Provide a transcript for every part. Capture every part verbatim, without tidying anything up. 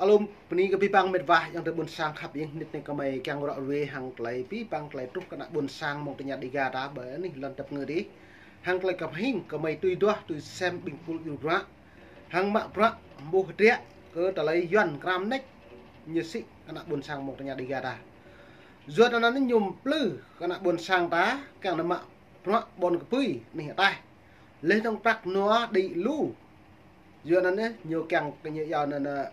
Alum, bơni kơ abih bang met wa ayŏng adơi ƀuôn sang khăp, ing nit anai gơmơi kiăng ră ruai hăng tơlơi abih bang tơlơi truh kơ ană ƀuôn sang mơ̆ng tơña Dega ta ƀơi anih lŏn tơpơngư dih. Hăng tơlơi kơmhing gơmơi tui duah tui sem ƀing pul iu bruă. Hăng mă bruă ƀuh hơdră kơ tơlơi Yuan kram nĕč ñu sĭ kơ ană ƀuôn sang mơ̆ng tơña Dega ta. Yua anŭn ñu plư kơ ană ƀuôn sang ta kiăng nao mă bruă ƀôn kơpui anih ataih. Leh dơ̆ng prăk nua đĭ lu. Yua anŭn ñu kiăng kơ ñu yua anŭn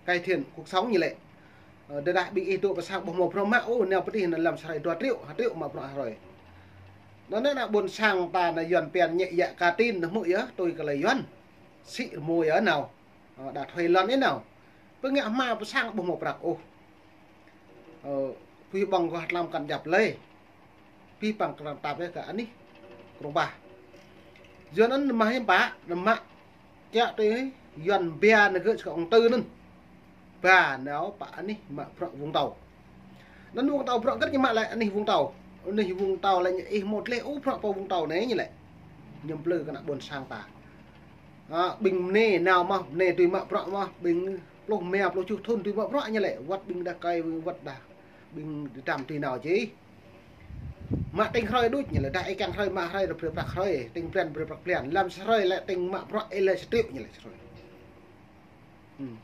cải thiện cuộc sống ñu lĕ. Ơ, tơdah ƀing ih dŏ pơ sang ƀu hmâo bruă mă ôh, nao pơ dih anŭn lăm sa hrơi dua triệu, ha triệu mă bruă ha hrơi. Anŭn ană ƀuôn sang ta anŭn Yuan pian ñĕ yă ka tin anŭn hmư̆ yơh, tui kơ tơlơi Yuan. Sĭ rơmô yơh nao. Ơ, đa thuê lŏn yơh nao. Pơ ngă hmua pơ sang ƀu hmâo prăk ôh. Ơ, pui ƀơ̆ng gah tlam kăn djăp lơi. Abih bang krăn tap yơh kơ anih Krông Ba. Yua anŭn mă hiư̆m pă, anŭn mă kiăng tui Yuan bia anŭn gơ̆ kơ ông Tư anŭn. Ba nao pơ anih mă bruă Vũng Tàu. Anŭn Vũng Tàu bruă gơ̆ ñu mă lĕ anih Vũng Tàu. Anih Vũng Tàu lĕ ñu ih mơ̆ tleh ôh bruă pơ Vũng Tàu anai ñu lĕ. Ñu plư kơ ană ƀuôn sang ta. Ơ, ƀing mơnê nao mơ̆, mơnê tui mă bruă mơ̆, ƀing pluh rơma pluh tơjuh thŭn tui mă bruă ñu lĕ, wơ̆t ƀing đah kơi, wơ̆t đah ƀing dăm tui nao čih. Mă tĭng hrơi đôč ñu lĕ, đah ih kiăng hrơi mă hrơi, brơi prăk hrơi, tĭng blan brơi prăk blan, lăm sa hrơi lĕ tĭng mă bruă ih lĕ sa triệu ñu lĕ sa hrơi. Hm.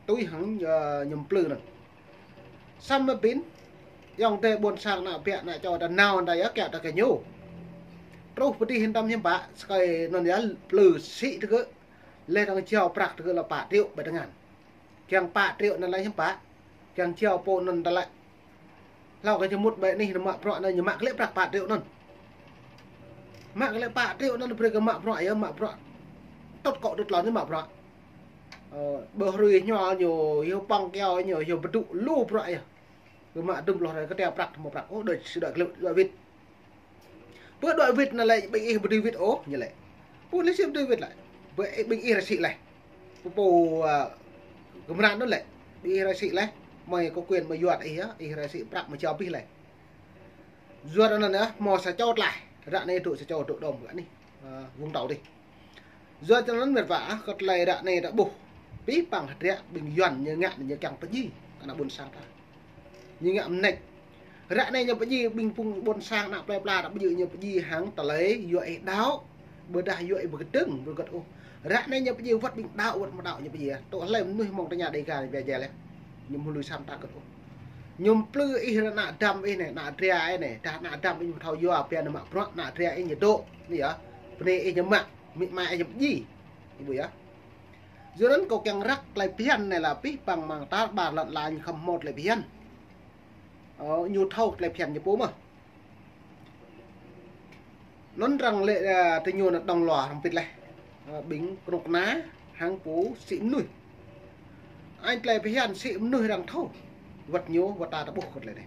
Tui hăng, ơ, ñu plư anŭn. Samơ̆ ƀing ayŏng adơi ƀuôn sang ană ƀiă ană čô ta nao ta yơh kiăng ta kơ ñu. Truh pơ dih hơnơ̆ng hiư̆m pă, sơkai anŭn yơh plư sĭ tơ gơ̆. Leh dơ̆ng jao prăk tơ gơ̆ lĕ pă triệu ƀơi tơngan. Kiăng pă triệu anŭn lĕ hiư̆m pă. Kiăng jao pô anŭn ta lĕ. Hlâo kơ jơmŭt ƀơi anih anŭn mă bruă anŭn ñu mă kơ lĕ prăk pă triệu anŭn. Mă kơ lĕ pă triệu anŭn brơi kơ mă bruă yơh, mă bruă. Tŭt kŏ tŭt lŏn ñu mă bruă. Ơ, ƀơi hrơi ñu, ñu hyu păng kiao, ñu hyu pơdŭ lu bruă yơh. Kơ mă dŭm pluh hrơi kơ tiap prăk, hmâo prăk. Ôh, đuaĭ, đuaĭ klip, đuaĭ wĭt. Pơ đuaĭ wĭt anŭn lĕ ƀing ih ƀu dưi wĭt ôh, ñu lĕ. Pơ lĕ sĭ ƀu dưi wĭt lĕ. Pơ ih ƀing ih ră sĭ leh. Pơ pô, ơ, gơmrăn anŭn lĕ. Ƀing ih ră sĭ leh. Mơi có quyền mơi yuat ih yơh, ih ră sĭ prăk mơi jao abih leh. Yua anŭn yơh, hmâo sa čô tlaih. Ră anai dŏ sa čô dŏ đom kơ anih, ơ, Vũng Tàu dih. Yua anŭn met wa, kơ tơlơi ră anai ta ƀuh. Abih bang hơdră ƀing Yuan ñu ngă ñu kiăng pơdjai kơ ană ƀuôn sang ta. Ñu ngă mơneč. Ră anai ñu pơdjai ƀing phung ƀuôn sang ană plơi pla ta pơdjai ñu pơdjai hăng tơlơi yua ih đaŏ. Ƀôdah yua ih ƀu kơdơ̆ng, ƀu kơ̆t ôh. Ră anai ñu pơdjai wơ̆t ƀing đaŏ wơ̆t ƀu đaŏ ñu pơdjai. Tŏ hlơi mơnuih mơ̆ng tơña Dega ñu pơdjai leh. Ñu mơ̆ lui sam ta kơ̆t ôh. Ñu plư ih ră ană Adam ih anai, ană Adria ih anai. Dah ană Adam ih ñu thâo yua, pia anŭn mă bruă ană Adria ih ñu dŏ. Anai yơh. Bơnai ih ñu mă, amĭ ama ih ñu pơdjai. Ih ƀuh yơh. Yua anŭn kâo kiăng răk tơlơi phiăn anai lĕ abih bang mơ̆ng tar ƀar lŏn ala ñu khŏm hmâo tơlơi phiăn. Ơ, ñu thâo tơlơi phiăn ñu pô mơ̆n. Anŭn arăng lĕ, ơ, tơ ñu anŭn đŏng lua arăng pĭt leh. Ơ, ƀing kơnuk kơna hăng pô sĭ mơnuih. Anh tơlơi phiăn sĭ mơnuih arăng thâo. Wơ̆t ñu, wơ̆t ta ta ƀuh kơ tơlơi anai.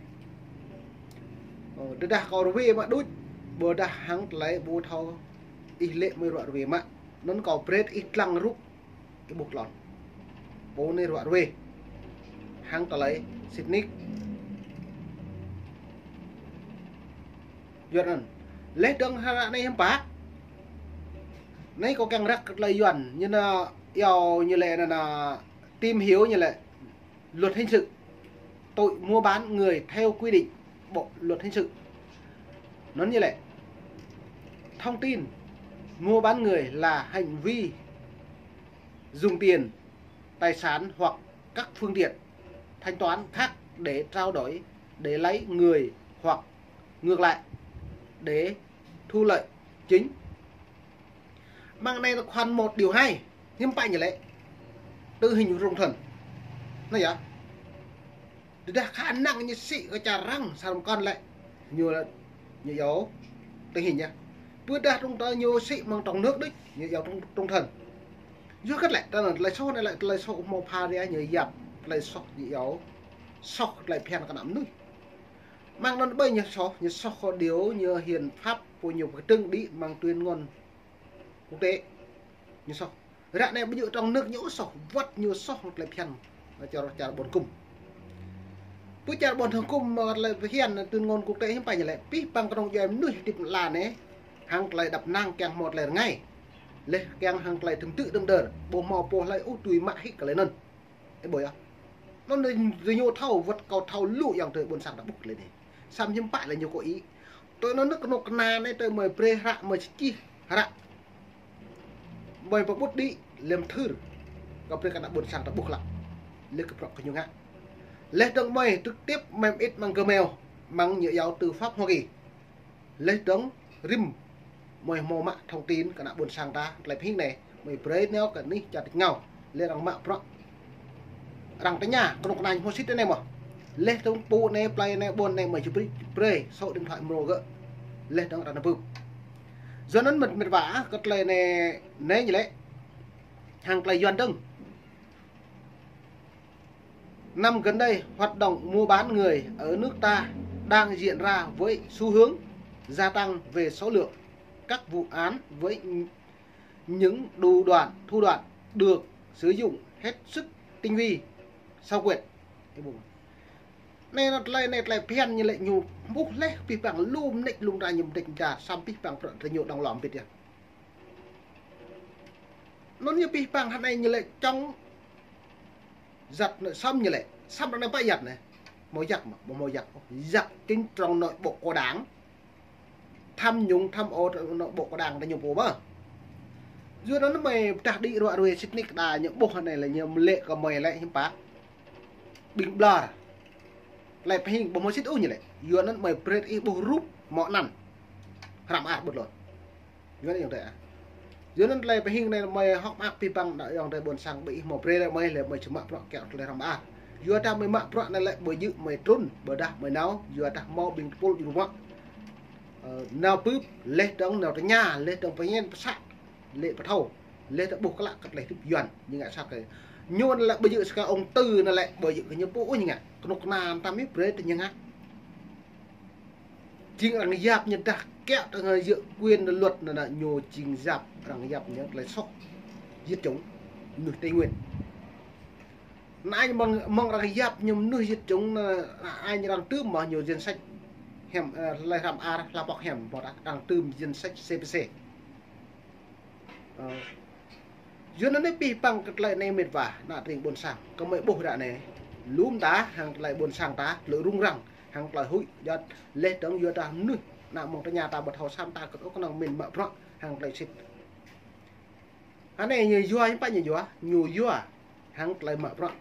Ơ, tơdah kâo ruai mă đôč, ƀôdah hăng tơlơi ƀu thâo ih lĕ mơi ruă ruai mă. Anŭn kâo brơi ih lăng rup ih ƀuh lŏn. Pô anai ruă ruai. Hăng tơlơi sĭt nik. Yua anŭn. Leh dơ̆ng ră anai hiư̆m pă. Anai kâo kiăng răk kơ tơlơi Yuan. Ñu anŭn, yua ñu lĕ anŭn, anŭn tìm hiểu ñu lĕ luật hình sự. Tội mua bán người theo quy định bộ luật hình sự. Anŭn ñu lĕ. Thông tin mua bán người là hành vi dùng tiền, tài sản hoặc các phương tiện thanh toán khác để trao đổi, để lấy người hoặc ngược lại, để thu lợi chính. Mơ̆ng anai anŭn khoản một điều hai, hiư̆m pă ñu lĕ. Tử hình rung thần. Anŭn yơh. Tơdah khả năng ñu sĭ kơ čar arăng, sa rơmkŏn lĕ. Ñu lĕ, ñu yua, tử hình yơh. Ƀôdah trong tơ ñu sĭ mơ̆ng trong nước đôč, ñu yua trong, trong thần. Yua kơ lĕ, tơlơi, tơlơi soh anai lĕ, tơlơi soh hmâo pha ria ñu yap, tơlơi soh ñu yua. Soh tơlơi phiăn kơ ană mơnuih. Mơ̆ng anŭn ƀơi ñu soh, ñu soh kơ điều, ñu hiến pháp, pô ñu pơkơdơ̆ng đĭ mơ̆ng tuyên ngôn quốc tế. Ñu soh. Ră anai ƀu djơ̆ trong nước ñu soh, wơ̆t ñu soh tơlơi phiăn. Čar, čar ƀôn hơkŭm. Pơ čar ƀôn hơkŭm, ơ, tơlơi phiăn tuyên ngôn quốc tế hiư̆m pă ñu lĕ. Abih bang kơnơ̆ng djuai mơnuih hơdip lăn anai. Hăng tơlơi đăp năng kiăng hmâo tơlơi rơngai. Leh kiăng hăng tơlơi tơm tư̆ đơm đơr. Ƀu hmâo pô hlơi ôh tui mă hĭ kơ tơlơi anŭn. Ƀuh yơh. Anŭn ñu thâo, wơ̆t kâo thâo lu ayŏng adơi ƀôn sang ta ƀuh lĕ anai. Samơ̆ hiư̆m pă lĕ ñu kơ ih. Tui anŭn kơnuk kơna anai tui mơi brơi hră, mơi čih hră. Mơi pơƀut đĭ lĕ mơthưr. Kơ brơi kơ ană ƀôn sang ta ƀuh klă. Lĕ kơ prŏk kơ ñu ngă. Leh dơ̆ng mơi trực tiếp mơi mơit mơ̆ng Gmail, mơ̆ng ñu iâu tư pháp Hoa Kỳ. Leh dơ̆ng rĭm mơi hmâo mă thông tin kơ ană ƀôn sang ta, tơlơi pơhing anai, mơi brơi nao kơ anih čar tač rơngiao, lĕ arăng mă bruă. Arăng tơña, kơnuk kơna ñu hmâo sĭt anai mơ̆. Leh dơ̆ng pô anai, plơi anai, ƀôn anai, mơi či brơi, brơi số điện thoại mrô gơ̆. Leh dơ̆ng arăng nao bưp. Yua anŭn mĕt, mĕt wa, kơ tơlơi anai, anai ñu lĕ. Hăng tơlơi Yuan dơ̆ng. Năm gần đây, hoạt động mua bán người ở nước ta đang diễn ra với xu hướng gia tăng về số lượng, các vụ án với những thủ đoạn, thủ đoạn được sử dụng hết sức tinh vi, xảo quyệt. Anai, anai tơlơi, anai tơlơi phiăn ñu lĕ ñu ƀuh leh pih păng lŏm nĕč lŏm ra ñu mơdĕč mơda, samơ̆ pih păng prăk tơ ñu đang lŏm bĭt yơh. Anŭn ñu pih păng hă anai ñu lĕ čŏng giặt anai săm ñu lĕ. Săm anai pă giặt anai. Hmâo giặt mơ̆, ƀu hmâo giặt. Giặt chính trong nội bộ của Đảng. Tham nhũng tham ô trong nội bộ của Đảng ta ñu pô mơ̆. Yua anŭn mơi pơdah đĭ ruă ruê sĭt nik đa ñu ƀuh anai lĕ ñu lĕ kơ mơi lĕ hiư̆m pă. Ƀing ƀlŏr. Tơlơi pơhing ƀu hmâo sĭt ôh ñu lĕ. Yua anŭn mơi brơi ih ƀuh rup hmâo anăn. Hrăm ah ƀut lŏn. Yua anŭn ayŏng adơi ah. Yua anŭn tơlơi pơhing anai mơi hŏk mơak pih păng đa ayŏng adơi ƀôn sang ƀơi ih hmâo brơi lĕ mơi lĕ mơi či mă bruă kiăng tơlơi hrăm ah. Yua dah mơi mă bruă anai lĕ ƀu djơ̆ mơi trŭn, ƀôdah mơi nao, yua dah hmâo ƀing tơpul djru mă. Ơ, nao bưp, leh dơ̆ng nao tơña, leh dơ̆ng pơñen pơsă, lĕ pơthâo, leh dơ̆ng ƀuh klă kơ tơlơi hơdip Yuan, ñu ngă sat kơ. Ñu anŭn lĕ ƀu djơ̆ sơkai ông Tư anŭn lĕ, ƀu djơ̆ kơ ñu pô ôh ñu ngă, kơnuk kơna tam ih brơi tơ ñu ngă. Jing arăng yap ñu dah kiăng tơ ngă yơ̆ quyền luật anŭn, anŭn ñu jing yap, arăng yap ñu tơlơi soh. Diệt chủng mơnuih Tây Nguyên. Anŭn mơ̆ng, mơ̆ng arăng yap ñu mơnuih diệt chủng anŭn, anŭn arăng tưm mơ̆ ñu danh sách hiam, ơ, tơlơi hrăm ah, hla pŏk hiam, ƀu dah arăng tưm danh sách C P C. Ơ. Yua anŭn anai pih păng kơ tơlơi anai mĕt wa, ană tring ƀôn sang. Kơ mơi ƀuh ră anai. Lŏm ta, hăng tơlơi ƀôn sang ta, tơlơi rŭng răng, hăng tơlơi huĭ, yua leh dơ̆ng yua dah mơnuih, ană mơ̆ng tơña ta ƀu thâo săm ta kơ ôh kơnơ̆ng mĭn mă bruă, hăng tơlơi sĭt. Anai ñu yua, hiư̆m pă ñu yua, ñu yua, hăng tơlơi mă bruă.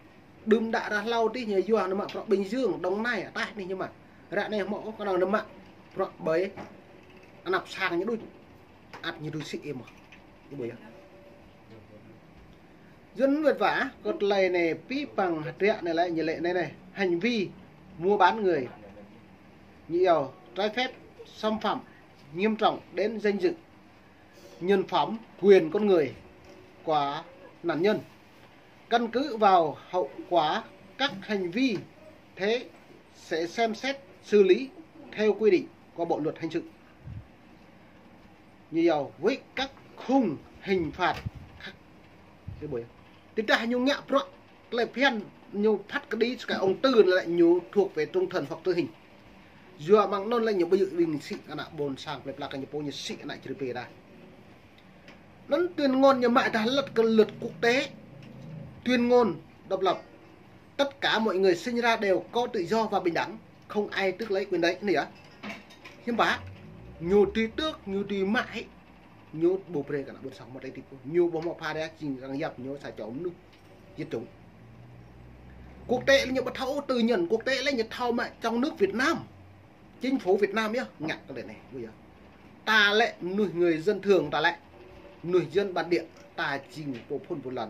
Đưm đă ră hlâo adih ñu yua, ñu mă bruă Bình Dương, Đồng Nai, ataih anih ñu mă. Ră anai hmâo ôh kơnơ̆ng ñu mă bruă ƀơi anăp sang ñu đôč. Ăt ñu tui sĭ ih mơ̆. Ih ƀuh yơh. Yua anŭn mĕt wa, kơ tơlơi anai pih păng hơdră anai lĕ ñu lĕ anai anai. Hành vi mua bán người. Ñu iâu trái phép xâm phạm nghiêm trọng đến danh dự, nhân phẩm, quyền con người của nạn nhân. Căn cứ vào hậu quả các hành vi thế sẽ xem xét xử lý theo quy định của Bộ luật hình sự. Ñu iâu với các khung hình phạt khác. Ih ƀuh yơh. Tơdah ñu ngă bruă tơlơi phiăn ñu phat kơđi sơkai ông Tư anŭn lĕ ñu thuộc về trung thân hoặc tử hình. Yua mơ̆ng anŭn lĕ ñu ƀu djơ̆ ƀing sĭ ană ƀôn sang plơi pla kơ ñu pô ñu sĭ ană čri pê dah. Anŭn tuyên ngôn ñu mă dah lăt kơ luật quốc tế. Tuyên ngôn độc lập. Tất cả mọi người sinh ra đều có tự do và bình đẳng, không ai tước lấy quyền đấy. Anai yơh. Hiư̆m pă? Ñu tui tước, ñu tui mă hĭ. Ñu ƀu brơi kơ ană ƀôn sang mơ̆ tơlơi hơdip. Ñu ƀu hmâo pha ria jing arăng yap ñu sa čô mơnuih diệt chủng. Quốc tế lĕ ñu ƀu thâo tư nhân, quốc tế lĕ ñu thâo mă trong nước Việt Nam. Chính phủ Việt Nam yơh, ngă kơ lĕ anai, ƀuh yơh. Ta lĕ mơnuih người dân thường ta lĕ. Mơnuih dân bản địa, ta jing pô phŭn pô lŏn.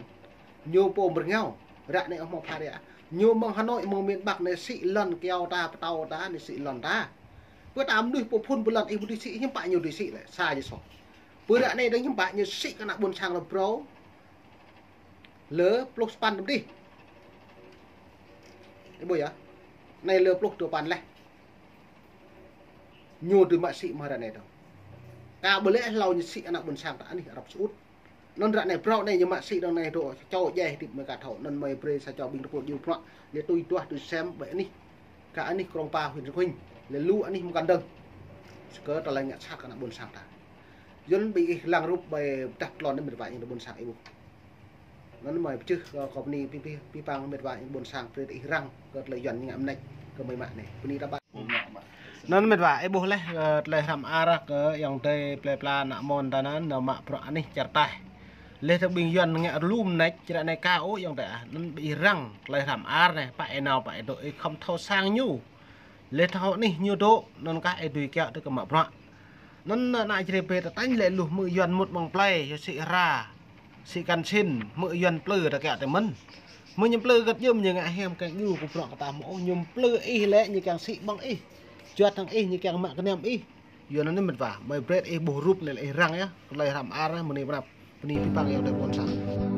Ñu pô mơ̆ng rơngiao, ră anai ƀu hmâo pha ria. Ñu mơ̆ng Hà Nội, mơ̆ng miền Bắc anai sĭ lŏn kiao ta, pơtâo ta, anai sĭ lŏn ta. Pơ ta mơnuih pô phŭn pô lŏn, ih ƀu dưi sĭ, hiư̆m pă ñu dưi sĭ lĕ, sa jơ̆ soh. Pơ ră anai dơ̆ng hiư̆m pă ñu sĭ kơ ană ƀôn sang lĕ brâo. Lơ pluh sapăn tơm dih. Ih ƀuh yơh. Anai lơ pluh dua păn leh. Ñu dưi mă sĭ mơ̆ ră anai dơ̆ng. Kơ ƀu lĕ hlâo ñu sĭ ană ƀôn sang ta anih Arab Saudi. Anŭn ră anai brâo anai ñu mă sĭ dơ̆ng anai dŏ čô djai hơdip mơi ka thâo. Anŭn mơi brơi sa čô ƀing tơpul djru prăk. Lĕ tui duah tui sem ƀơi anih. Kơ anih Krông Pa huyện Crong Hinh. Lĕ lu anih mơkăn dơ̆ng. Kơ tơlơi ngă sat kơ ană ƀôn sang ta. Yua anŭn ƀing ih lăng rup ƀơi pơdah tlôn anai mĕt wa ayŏng adơi ƀôn sang ih ƀuh. Anŭn mơi pơčeh kơ kâo bơni pi pi pi pang mĕt wa ƀôn sang brơi ih răng kơ tơlơi Yuan ñu ngă mơneč kơ mơi mă anai. Bơni ta ƀă. Anŭn mĕt wa, ih ƀuh laih, ơ, tơlơi hrăm ar kơ ayŏng adơi plơi pla ană mơ̆n ta anŭn, nao mă bruă anih čar taih. Laih tơ ƀing Yuan ngă rơlum mơneč, čar anai ka ôh ayŏng adơi ah. Anŭn ƀing ih răng tơlơi hrăm ar anai, pă ih nao pă ih dŏ, ih khŏm thâo sang ñu. Laih thâo anih ñu dŏ, anŭn kah ih dưi kiaŏ tơ kơ mă bruă. Anŭn ană čar ƀing ta tañ lĕ lu hmư̆ Yuan mŭt amăng plơi, yua sĭ hra, sĭ kăn sĭn, hmư̆ Yuan plư ta kiaŏ tơ mơ̆n. Hmư̆ ñu plư găt jơm ñu ngă hiam kiăng djru kơ bruă kơ ta hmư̆ ôh, ñu plư ih lĕ ñu kiăng sĭ ƀơ̆ng ih, juăt hăng ih ñu kiăng mă kơnăm ih. Yua anŭn anai mĕt wa, mơi brơi ih ƀuh rup anai lĕ ih răng yơh, tơlơi hrăm ar anai, bơni pơnăp, bơni pi pang ayŏng adơi ƀôn sang.